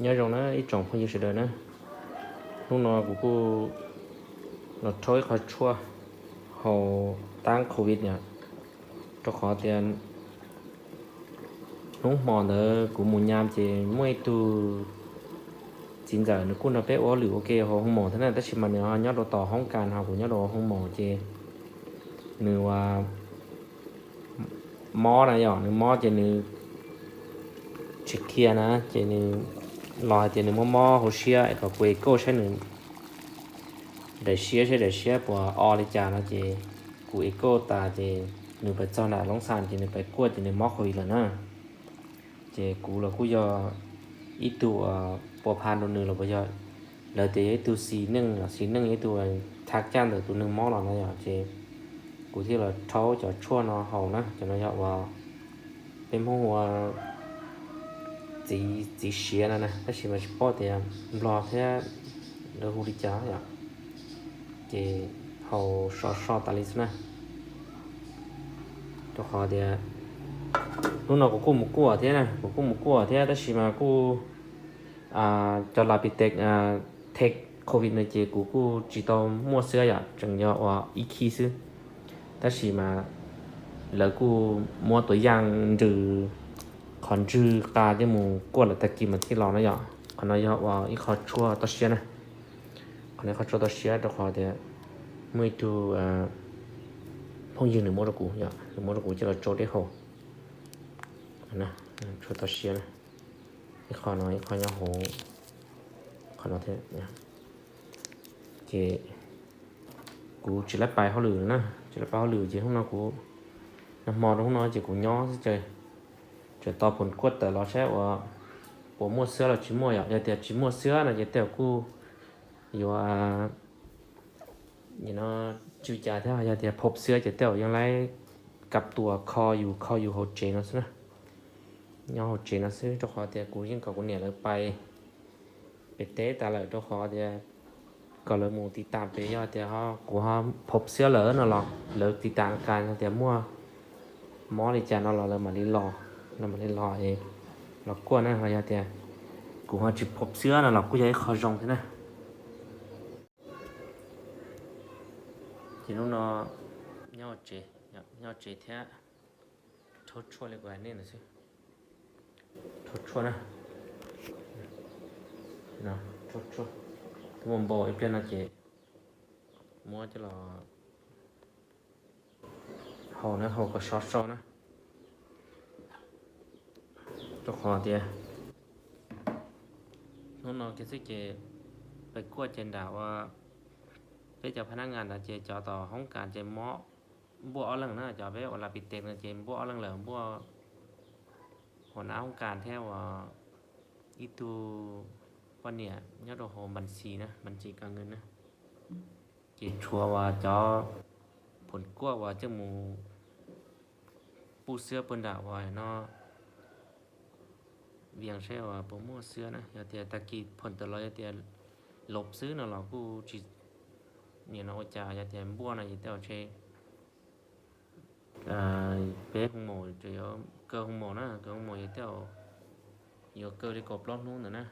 Nyob zoo na ib tsoom phooj ywg sawv daws na, hnub no kuv kuj los rhaub ib qho tshuaj haus taab covid no, rau qhov tias hnub hmo ntawd kuv mus nyam ces muaj ib tug txiv ntxawm nws kuj nrog peb ua hauj lwm ua ke hauv hoo maum thiab na, tab sis mas nws ho nyob rau tom hoob kas ho kuv nyob rau hoo maum ces nws ua mob na yom, nws mob ces nws tsis qhia na ces nws los hais tias nws mob mob hauv siab es kom kuv ev kauj saib nws daim siab saib daim siab puas o li cas no ces kuv ev kauj tas ces nws pais txog nram loob xas ces nws pais kuaj ces nws mob covid lawm na. Ces kuv los kuj yog ib tug pua pha rau nws los puas yog, lawv tias yog ib tug xis neej, xis neej yog ib tug thab caj ntawm tus neeg mob los no yom, ces kuv thiaj los rhaub cov tshuaj no haus na, cov no yog uas peb Hmoob hu ua txiv siav no na, tab sis mas tsis paub tias Nplog thiab lawv hu li cas yom. Ces haus so so tas li xwb na, rau qhov tias hnub no kuv kuj mus kuaj thiab na, kuv kuj mus kuaj thiab tab sis mas kuj cov lav pis tes thej covid no ces kuv kuj tsis tau muaj xwb yom, tseem yog uas ib khib xwb. Tab sis mas lawv kuj muab tus yaaj nrws qhov ntswg qa coj mus kuaj lawm tag kis mas thiaj los na yom. Qhov no yog uas ib qho tshuaj toj siab na, qhov no ib qho tshuaj toj siab rau qhov tias muaj ib tug phooj ywg nws muab rau kuv yom, nws muab rau kuv coj los tsau dej haus. Tshuaj toj siab na, ib qho no ib qho nyob hauv qhov no thiab. Ces kuv tsis laib pais hauj lwm na, tsis laib pais hauj lwm ces hnub no kuv, nag hmo rau hnub no ces kuv nyob xwb ces tseem tos phom kuaj tawm los saib uas puas muaj xwab los tsis muaj yom. Yog tias tsis muaj xwab no ces tej zaum kuj yuav tsw cas thiab, yog tias phom xwab ces tej zaum yeej laib kab tuas kho yus kho yus hauv tsev no xwb na. Nyob hauv tsev no xwb rau qhov tias kuv yeej kom kuv niam lawv pais pem teb tas lawm rau qhov tias kom lawv mus tiv tas pem, yog tias kuv ho phom xwab lawm no los lawv tiv tas kas yog tias muaj mob li cas no los lawv mam li los, lawv mam li los es los kuaj na, ho yog tias kuv ho tsis phom xwab no los kuj yog ib qho zoo thiab na. Ces hnub no nyob tsev, nyob tsev thiab rhaub tshuaj li kuv hais nej ntawd xwb. Rhaub tshuaj na, rhaub tshuaj, twb muaj npau ib pliag no ces muab coj los haus na, haus kom sov so na. Rau qhov tias hnub no kiag xwb ces peb kuaj ces nram ua peb cov phab nab ngas ntawd ces cov tom hoob kas ces mob npuaj ob leeg na, cov peb ua las pis tes no ces npuaj ob leeg lawm, npuaj hua nab hoob kas thiab ua ib tug poj niam nyob rau hauv npas xis na, npas xis kas nkees na. Ces tshuav uas cov phom kuaj uas coj mus puj xwab puag nram uas no vias saib uas puas muaj xwab na, yog tias tag kis phom tawm los yog tias lov xwb no los kuj tsis, nim no ua cas yog tias npuaj no ces tej zaum tshe peb hoo maum tseem yuav kaw hoo maum na, kaw hoo maum yog tej zaum yuav kaw li kaum plaub hnub ntawd na.